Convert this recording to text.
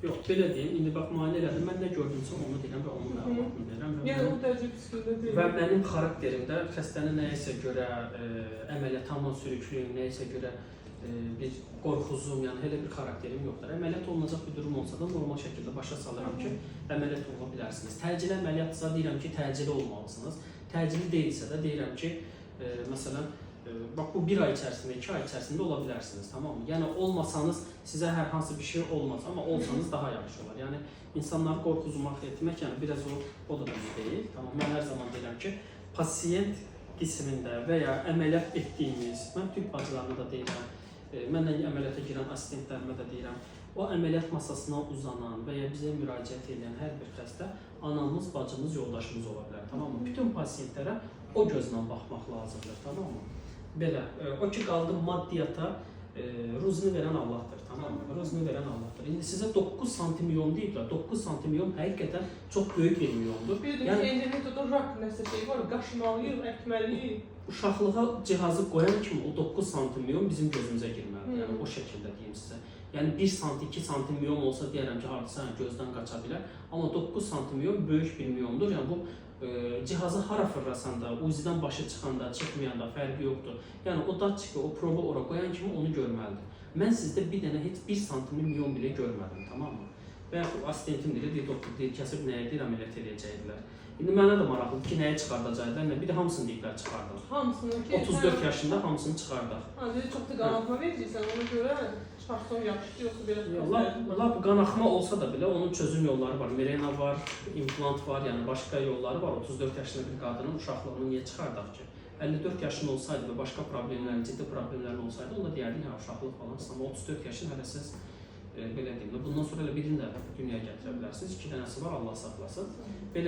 Yox, belə deyim, indi bax müayinə elədim, mən nə gördümsə onu deyirəm və onun məlumatını verirəm və Yəni mənim, o dərəcə pis gündə deyil. və mənim xarakterimdə xəstəni nəyisə görə əməliyyata aman sürüklüyüm, nəyisə görə bir qorxuzum, yəni elə bir xarakterim yoxdur. Əməliyyat olunacaq bir durum olsa da normal şəkildə başa salıram ki, əməliyyat oluna bilərsiniz. Təcili əməliyyatsa deyirəm ki, təcili olmalısınız. Təcili deyilsə də deyirəm ki, məsələn, bax bu bir ay içərisində, 2 ay içərisində ola bilərsiniz, tamam mı? Yəni olmasanız sizə hər hansı bir şey olmaz, amma olsanız daha yaxşı olar. Yəni insanları qorxuzmaq etmək, yəni biraz o da demək deyil. Tamam, mən hər zaman deyirəm ki, pasiyent qismində və ya əməliyyat etdiyimiz, mən türk bacılarına da deyirəm, mənlə əməliyyata girən assistentlərimə də deyirəm, o əməliyyat masasına uzanan və ya bizə müraciət edən hər bir xəstə anamız, bacımız, yoldaşımız ola bilər, tamam mı? Bütün pasiyentlərə o gözlə baxmaq lazımdır, tamam mı? Belə, o ki qaldı maddiyata, ruzunu verən Allahdır, tamam mı? Ruzunu verən Allahdır. İndi sizə 9 santim miyom deyiblər. 9 santim miyom həqiqətən çox böyük bir miyomdur. Bir də Yəni ki, endometrioda rak nəsə şey var, qaşımalıyıq, əkməliyik. Uşaqlığa cihazı qoyan kimi o 9 santim miyom bizim gözümüzə girməlidir. Yəni o şəkildə deyim sizə. Yəni 1 santim, 2 santim miyom olsa deyərəm ki, hardasa yəni, gözdən qaça bilər. Amma 9 santim miyom böyük bir miyomdur. Yəni bu cihazı hara fırlasan da, UZI-dən başı çıxanda, çıxmayanda fərqi yoxdur. Yəni o datçiki, o probu ora qoyan kimi onu görməlidir. Mən sizdə bir dənə heç 1 santimlik miyom belə görmədim, tamam mı? Və yaxud assistentim deyir, deyir, doktor deyir, kəsib nəyə deyir, əməliyyat eləyəcəkdilər. İndi mənə də maraqlıdır ki, nəyə çıxardacaqlar, nə bir də hamısını deyiblər çıxardaq. Hamısını ki, 34 yaşında hamısını çıxardaq. Ha, dedi çox da qanatma verəcəksən, ona görə çıxartsan yaxşıdır, yoxsa belə Ya, lap, lap qanaxma olsa da belə onun çözüm yolları var. Mirena var, implant var, yəni başqa yolları var. 34 yaşında bir qadının uşaqlığını niyə çıxardaq ki? 54 yaşında olsaydı və başqa problemlərin, ciddi problemlərin olsaydı, onda deyərdik, hə, uşaqlıq falan. Amma 34 yaşın hələ siz belə deyim də, bundan sonra elə birini də dünyaya gətirə bilərsiniz. 2 dənəsi var, Allah saxlasın. Belə